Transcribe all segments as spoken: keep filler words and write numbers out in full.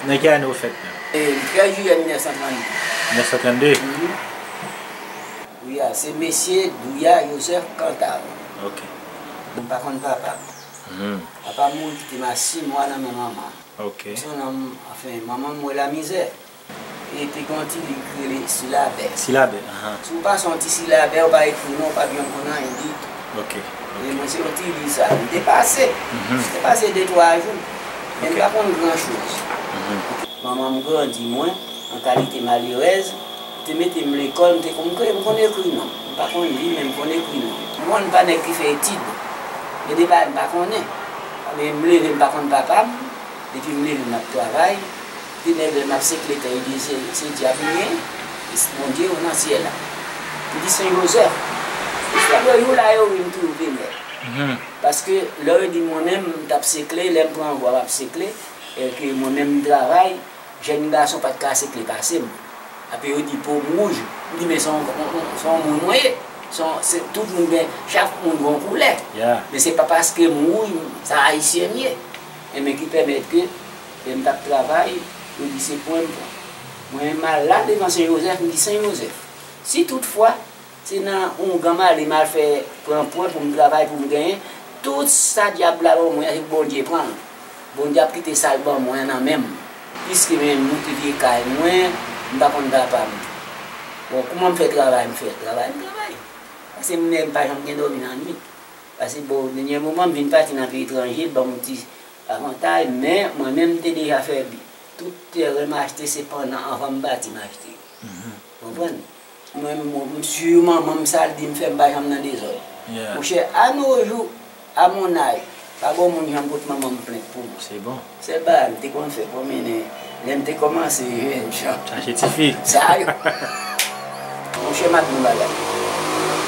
Nan ki ane w fèt menm? E, trèz jiyè mil nèf san trannde. Mil nèf san trannde? Mhm. Wi, a, se mesye Douya Joseph Cantave. Ok. M pa konn papa m. Mhm. Papa m mouri kite m a sis mwa nan men manman m. Ok. Se yon nonm, anfen, manman m wè lamizè. E te gen yon ti liv ki rele Silabè. Silabè, ahan. Si w pase yon ti silabè, ou pa ekri non, ou p ap janm konn anyen ditou. Ok, ok. E mwen, se yon ti liv sa, m te pase. Mhm. M te pase de, twa jou. Men m pa konn gran choz. Mhm. Manman m grandi mwen, an kalite malerèz, li te mete m lekòl, m te konn, m konn ekri non. M pa konn li, men m konn ekri non. M konn pa nèg ki fè etid. Gen de bagay m pa konnen. Men m leve, m pa konn papa m. Depi m leve, m ap travay. Te nèg lè m ap sekle tè, yo di se, se dyab li ye. Bondye yo nan syèl la. Li di Sen Jozèf. Jistè de jou la, yo ri m toujou penèl. Mhm. Paske lè yo di mwen menm, m t ap sekle, lè m pran vwa, m ap sekle, e ke mwen menm m travay, jèn gason pa t ka sekle pase m. Apre yo di po m wouj. M di, men se yon, yon, yon, se yon moun mwen ye. Se yon, se, tout moun gen, chak moun gen yon koulè. Yeah. Men se pa paske m wouj, sa ayisyen m ye. Enben ki pèmèt ke, lè m t ap travay, yo di se pwen m pran. Mwen menm m al la devan Sen Jozèf, m di, Sen Jozèf, si toutfwa se nan ougan m ale, m al fè pran pwen pou m travay, pou m genyen, tout sa dyab la ban mwen an, se Bondye pran l. Bondye ap kite sa l ban mwen an nan men m. Piske men m moute vye kay mwen, m pa konn papa m. Bon, kouman m fè travay, m fè travay, m travay. Paske m, m pa janm gen dòmi nan nwit. Paske, bon, dènye moman, m vin pati nan peyi etranje, l ban m yon ti avantaj, men mwen menm, m te deja fè bi. Tout tèren m achte, se pandan anvan m pati, m achte yo. Mhm. Konprann? Mwen, mwen, m si manman m, sa l di m fè, m pa janm nan dezòd. Yeah. Monchè, a nos jours, à mon âge, pa gen moun janm pot manman m plent pou mwen. Se bon. Sèl bagay m te konn fè, pwomennen, lè m te kòmanse jèn jan. Chache tifi. Sa yo. Monchè, m ap di yon bagay.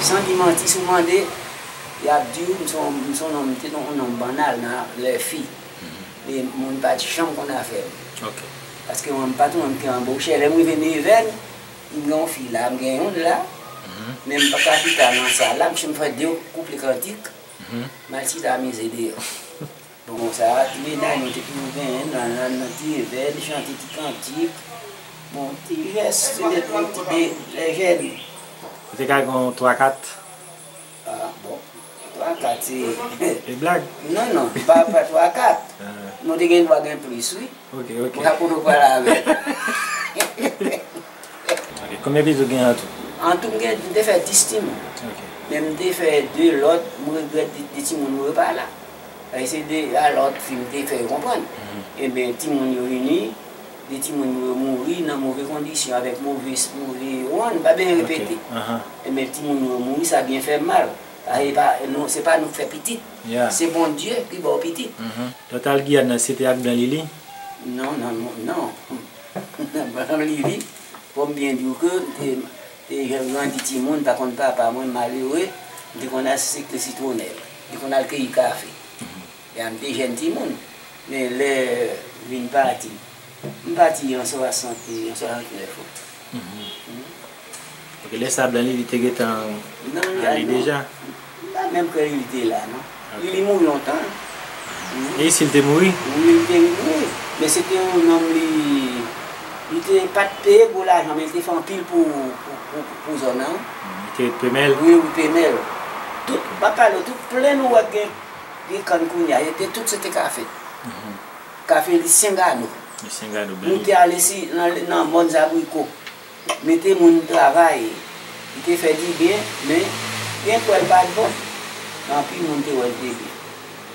San di manti, si w mande, y ap di w, m se yon, m se yon nonm, m te yon nonm bannal nan lè fi. Mhm. E moun pa t janm konn afè m. Ok. Paske mwen, m pa t yon nonm ki anboche. Lè m rive Nevèn, m gen yon fi la, m gen youn la. Mhm. Men m pa ka chita nan sal la, m fè de kouple kantik. Mhm. M al chita mize deyò. Bon, sa a, ti medam nou te toujou genyen nan, nan, nan ti evèn, chante ti kantik. Bon, ti jès, se de, ti de, lè jèn. Ou te ka gen yon twa kat? Ah, bon. Twa kat, se e blag? Non, non, pa, pa twa kat. Ah. Nou te gen dwa gen plis, wi. Ok, ok. Mwen ka kote w pral avè l. Ok, konbyen pitit ou gen an tou? An tou, m gen, m te fè dis timoun. Ok. Men m te fè de lòt, m regrèt de, de timoun yo pa la. Paske se de a lòt fi m te fè yo konprann. Mhm. Ebyen, timoun yo vini, de timoun yo mouri nan move kondisyon, avèk move, move wonn, pa bezwen repete. Ok. Ahan. Ebyen, timoun yo mouri, sa byen fè m mal. Paske pa, nou, se pa nou k fè pitit. Yeah. Se Bondye ki ba w pitit. Mhm. Lè w t al Giyàn nan, se te ak Blan Lili? Non, non, non, non. Blan Lili, fò m byen di w ke m te, te jan grandi timoun, pa konn papa mwen, malere, m te konn al sekte sitwonèl. M te konn al keyi kafe. Mhm. E a m te jèn timoun. Men lè vin pati, m pati an swasant, an swasantnèf, wi. Mhm. Mhm. Ok, lè sa Blan Lili te gentan ale deja? Non, non, non. M pa menm kwè Lili te la, non. Ok. Lili mouri lontan. Mhm. E isi l te mouri? Wi, li te mouri. Men se te yon nonm li, li te pa t peye gwo lajan, men li te fè anpil pou, pou, pou, pou zòn nan. Mhm. Li te ret Pemèl? Wi, wi, Pemèl. Tout, m ap pale w, tout plenn ou wè k gen, gen kann kounye a, yo te tout se te kafe. Mhm. Kafe li Sengano. Li Sengano, Blan Lili. Nou te ale si, nan, nan mòn Zabriko. Mete moun travay. Li te fè dibyen, men gen kwè l pa t bon. Men anpil moun te wè l te byen.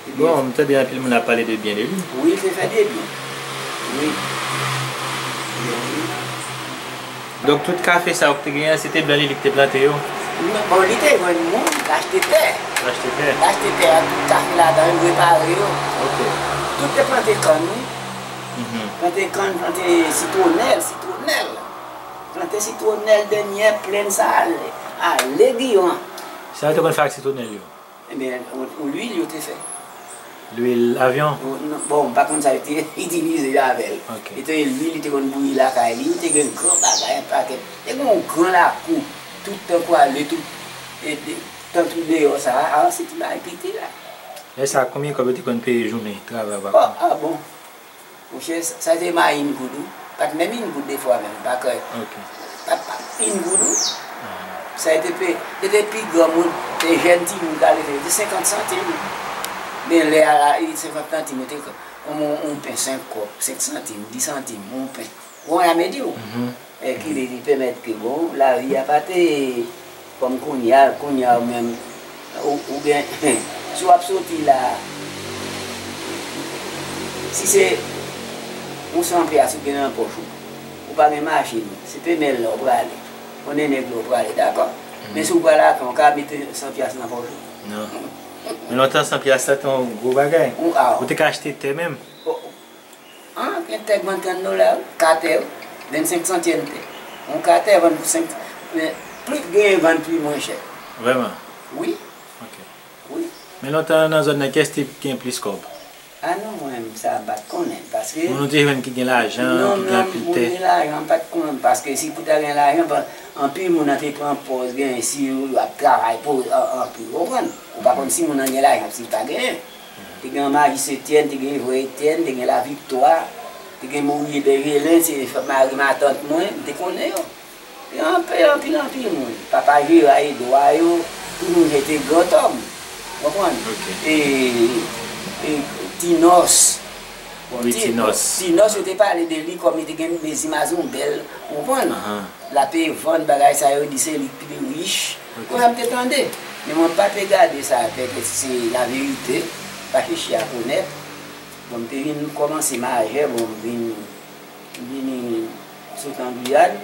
Te byen. Bon, m tande anpil moun ap pale de byen de li. Wi, li te fè dibyen. Wi. Wi. Donk, tout kafe sa yo ki te genyen an, se te Blan Lili ki te plante yo? Bon, li te jwenn moun, l achte tè. L achte tè. L achte tè a, tout kafe ladan, li repare yo. Ok. Tout te plante kann, wi. Mhm. Plante kann, plante sitwonèl, sitwonèl. Plante sitwonèl dènyè plenn sa ale, ale Giyon. Sa yo te konn fè ak sitwonèl yo? Ebyen, yon, yon lwil yo te fè. Lwil avyon? Yon, non, bon, m pa konn sa yo te itilize avè l. Ok. E te lwil, li te konn bouyi lakay li, li te gen gran bagay, yon pakèt. Te gen yon gran lakou, tout tankou ale, tout, e, de, tankou deyò sa a, a, se ti bagay piti la. Lè sa, konbyen kòb yo te konn peye jounen travay w ak... Oh, ah bon. Monchè, sa te ma in goud, wi. Pa t menm in goud defwa menm, pa kwè. Ok. Pa t pa in goud, wi. Sa te pe, se te pi granmoun, te jèn timoun k ale fè, se te senkant santim. Men lè a la, e senkant santim, yo te, yon, yon pen, senk kòb, senk santim, dis santim, yon pen. Bon, la me di w. E ki li, li pèmèt ke, bon, lavi a pa te kòm kounye a, kounye a ou menm, ou, ou gen, si w ap soti la, si se yon san pyas ou gen nan pòch ou, ou pa gen machin, se pemèl la ou prale, konnen nèg la ou prale, dakò? Men si w pral avan, ou ka mete san pyas nan pòch ou? Non. Men lontan san pyas la te yon gwo bagay. Ou te ka achte tè menm. An, gen tè k vann trant dola, wi. Katè, wi. Vennsenk santyèm tè. Yon katè vann pou senk, men plis genyen vann pi mwen chè. Vrèman? Wi. Ok. Wi. Men lontan nan zòn nan, kiyès te gen plis kòb? A non, mwen menm sa m pa t konnen, paske... Moun ou te jwenn ki gen lajan, Non, ki gen non, anpil moun tè. Gen lajan, m pa t konnen, paske si pou ta gen lajan, pa- anpil moun nan te pran pòz, gen si yo ap travay pou an- anpil, ou konprann? Ou pa konn si moun nan gen lajan, si l pa genyen. Te gen Majis Etyèn, te gen Vrè Etyèn, te gen Laviktwa, te gen Mouri Bèjelen, se mari matant mwen, m te konnen yo. Te anpil, anpil, anpil moun. Papa Jera Edwa yo, tout moun se te grantòm. Konprann? Ok. E, e Tinòs. Bon, Wi, Ti- Tinòs. Tinòs, yo te pale de li kòm li te gen mezi mazon bèl. Konprann? Ahan. L ape vann bagay sa yo, di se li k pi rich. Ok. Konsa m te tande. Men mwen pa te gade sa, pètèt se laverite, pa chèche a konèt. Bon, m te vin kòmanse majè, bon, m vin, m vini sot an Guyane.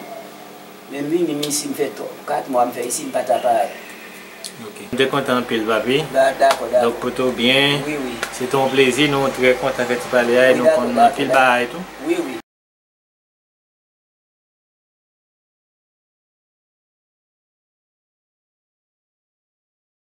Men m vini, m isi, m fè twa, kat mwa m fè isi, m pa ta parèt. Ok. M te kontan anpil, papi. Ba, dakò, dakò. Donk, pote w byen. Wi, wi. Se te yon plezi, nou trè kontan fè ti pale a, e Wi, nou dakò, konn dakò, anpil dakò. Bagay tou. Wi,